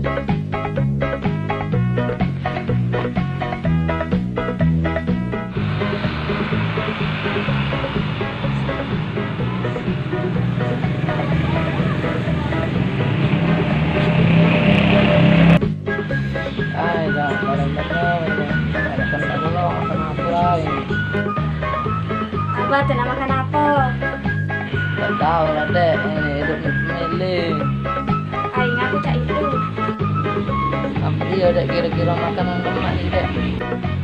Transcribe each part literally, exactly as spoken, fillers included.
Ai, dah, barang bener ini. Ada kena dulu, kenapa lain? Abah tu nak makan apa? Tak tahu lah, Dek. Ini hidup ni pemilih. Ai, ngaku cak itu. Apa dia, Dek, kira-kira makanan lemak ni, Dek?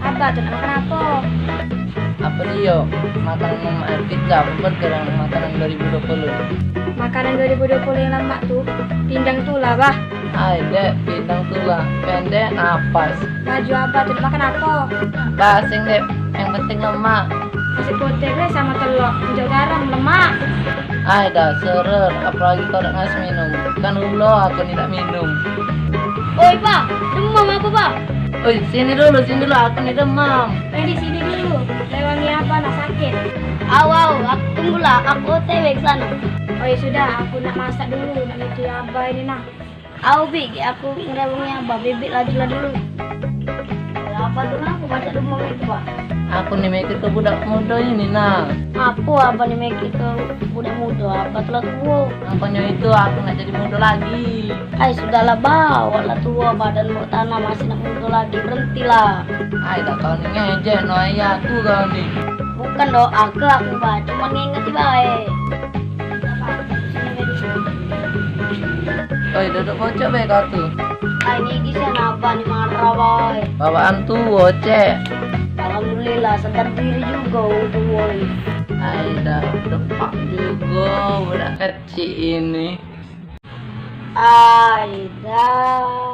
Abah tu nak makan apa? Apa dia? Makanan lemak, pizza, apa burger yang makanan dua ribu dua puluh? Makanan dua ribu dua puluh yang lemak tu, pindang tulah, Bah. Ai, Dek, pindang tulah. Pendek napas. Baju abah tu nak makan apa? Basing, Dek. Yang penting lemak. Nasi putih be samo telok, enjuk garam, lemak. Ai dah, seret, apalagi kau dak ngasih minum. Kan ulo aku ni dak minum. Oi, Pak, demam apa, Pak? Oi, sini dulu, sini dulu, aku ni demam. Eh, di sini dulu, rewangi abah nak sakit. Au, au, aku tunggulah, aku O T W ke sana. Oi, sudah, aku nak masak dulu, nak nitih abah ini nah. Au, Bik, aku ngerewangi abah, Bibik lajulah dulu. Apa tu, ngapo pacak demam itu, Bah? Aku ni mikir ke budak mudo ini, nah. Apo abah ni mikir ke budak mudo, abah tu lah tuo. Angkonyo itu aku nak jadi mudo lagi. Ai, sudahlah, Bah, awak lah tuo, badan bau tanah, masih nak mudo lagi, berhentilah. Ai, dak kau ni ngejek, no, ayah aku kau ni. Bukan, Dok, aku, aku, Bah, cuma ngingeti bae. Oi, duduk pojok bae kau tu. Ai, ni gisian abah ni marah bae. Bawaan tuo, Cek. Alhamdulillah, sadar diri jugo wong tuo ni. Ai, dah depak jugo budak kecik ini. Ai, dah.